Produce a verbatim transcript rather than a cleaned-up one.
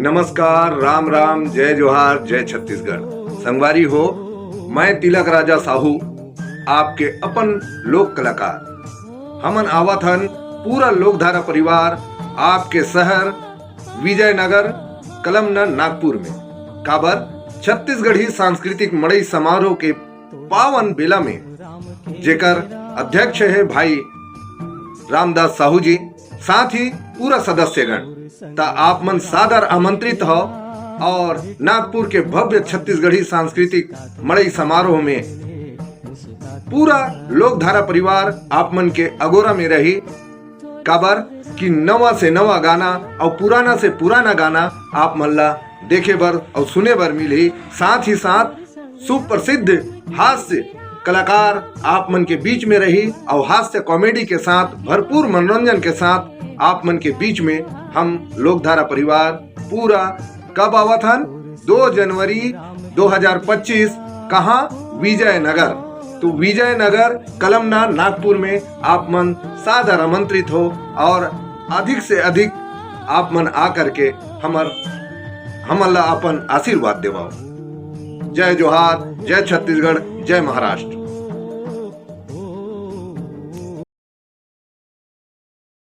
नमस्कार, राम राम, जय जोहार, जय छत्तीसगढ़। संगवारी हो, मैं तिलक राजा साहू, आपके अपन लोक कलाकार। हमन आवत हन पूरा लोकधारा परिवार आपके शहर विजयनगर कलमना नागपुर में। काबर, छत्तीसगढ़ी सांस्कृतिक मड़ई समारोह के पावन बेला में, जेकर अध्यक्ष है भाई रामदास साहू जी, साथ ही पूरा सदस्यगण, त आप मन सादर आमंत्रित हो और नागपुर के भव्य छत्तीसगढ़ी सांस्कृतिक मड़ई समारोह में पूरा लोकधारा परिवार आप मन के अगोरा में रही। काबर कि नवा से नवा गाना और पुराना से पुराना गाना आप मन ला देखे बर और सुने बर मिलही। साथ ही साथ सुप्रसिद्ध हास्य कलाकार आप मन के बीच में रही और हास्य कॉमेडी के साथ, भरपूर मनोरंजन के साथ आप मन के बीच में हम लोकधारा परिवार पूरा कब आवत हन? दो जनवरी दो हज़ार पच्चीस। कहाँ? विजयनगर। तो विजयनगर कलमना नागपुर में आप मन सादर आमंत्रित हो और अधिक से अधिक आप मन आ करके हमर हमन ला अपन आशीर्वाद देवाओ। जय जोहार, जय छत्तीसगढ़, जय महाराष्ट्र।